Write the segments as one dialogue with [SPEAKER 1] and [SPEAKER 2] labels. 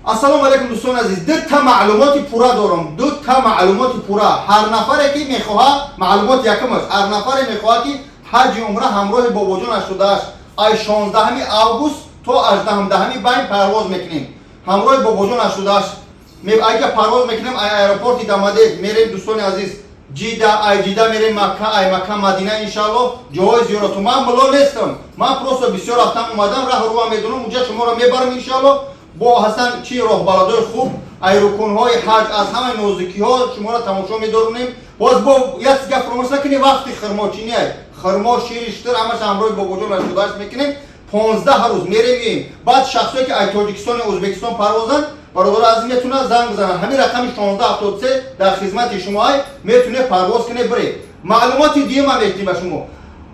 [SPEAKER 1] Ассалому алайкум, дӯстони азиз. Дута маълумоти пурра дорам, дута маълумоти пурра. Ҳар нафаре, ки мехоҳад, маълумот якум аст: ҳар нафаре мехоҳад, ки ҳаҷи умра ҳамроҳи бобоҷон 88, ай 16 август то 18 байн парвоз мекунем ҳамроҳи бобоҷон 88. Айга парвоз мекунем, ай аэропорти Дамадед мерем, дӯстони азиз, Ҷида, ай Ҷида мерем Макка, ай Макка Мадина, иншаллоҳ, ҷоҳои зиёрату. Ман мулло нестам, ман просто бисёр рафтам, омадам, раҳу руа медонам. Уҷа шуморо мебарам, иншаллоҳ. Бо ҳастан чи роҳбаладои хуб, ай рукунҳои ҳаҷ, аз ҳамаи нозукиҳо шуморо тамошо медорунем. Боз бо як гап фаромӯш накунед: вақти хирмочиния, хирмо, шири шутур, ҳамаша ҳамроҳи бобоҷон 88 мекунем. 15 рӯз мерем, меоем. Баъд шахсое, ки ай Тоҷикистону Ӯзбекистон парвозанд, бародаро азиз, метавонад занг бизананд. Ҳамин рақами 1673 дар хизмати шумоай, метавонед парвоз кунед, биред. Маълумоти дуюма метинем ба шумо.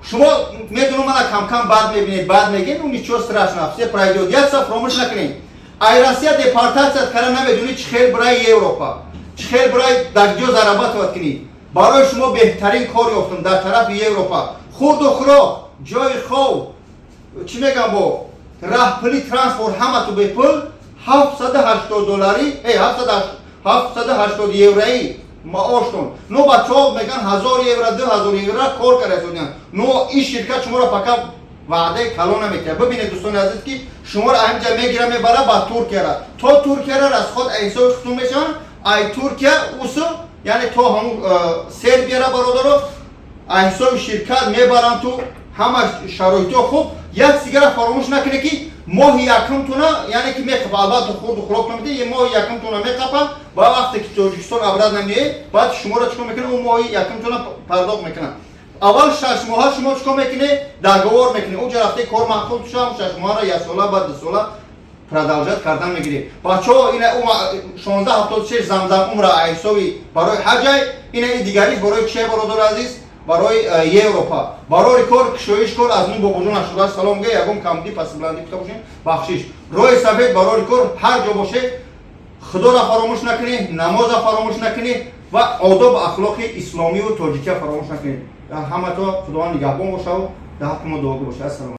[SPEAKER 1] Шумо медонам, мана камкам бад мебинед, бад мегӯед, ну ничего страшного, все пройдет. Як са фаромӯш накунед: ай Россия депортация кара, намедонӣ, чӣ хел бирай Европа, чӣ хел бирай, дар ҷо зарабатывать кунӣ. Барои шумо беҳтарин кор ёфтам дар тарафи Европа. Хурду хӯрок, ҷои хов, чӣ мегам, бо раҳпули, транспорт, ҳамату бепул, 780 доллари, 780 еврои маоштон. Но бачаҳо меган, 1000 евро, 2000 евро кор карда. Но ин ширкат шуморо пока ваъдаи калон наметиҳад. Бибинед, дӯстони азиз, ки шуморо ҳаминҷа мегира, мебара ба Туркияра. То Туркияра расход ҳисоби хутун мешаванд, ай Туркия усу, яъне то ҳамун Сербияра, бародаро, ай ҳисоби ширкат мебаранд ту, ҳама шароитҳо хуб. Як сигара фаромӯш накунед, ки моҳи якумтуна, яъне ки меқапа, албатта, хурду хӯрок намедиҳ, моҳи якумтуна меқапа. Ва вақте ки Тоҷикистон обратно меоед, баъд шуморо чикор мекунад? Ӯ моҳи якумтуна пардохт мекунад. Аввал 6 моҳа шумо чикор мекунед? Договор мекунед. Уҷа рафте, кор маъқул шам, 6 моҳаро яксола, баъд 2 сола продолжать кардан мегиред. Бачаҳо, ина 1676 замзам умра ҳисоби барои ҳаҷай, ина и дигариш барои чия, бародари азиз, барои Европа. Барори кор, кушоиш кор. Аз мо бобоҷон ашуда салом га. Ягон камди, пасбланди кута бошем, бахшиш. Роҳи сафед, барори кор. Ҳар ҷо боше, Худоро фаромӯш накунед, намоза фаромӯш накунед ва одобу ахлоқи исломиву тоҷикия фаромӯш накунед. Ҳамато Худованд нигаҳбон бошаву дар ҳаққи мо дуогӯ бошад. Ассалом.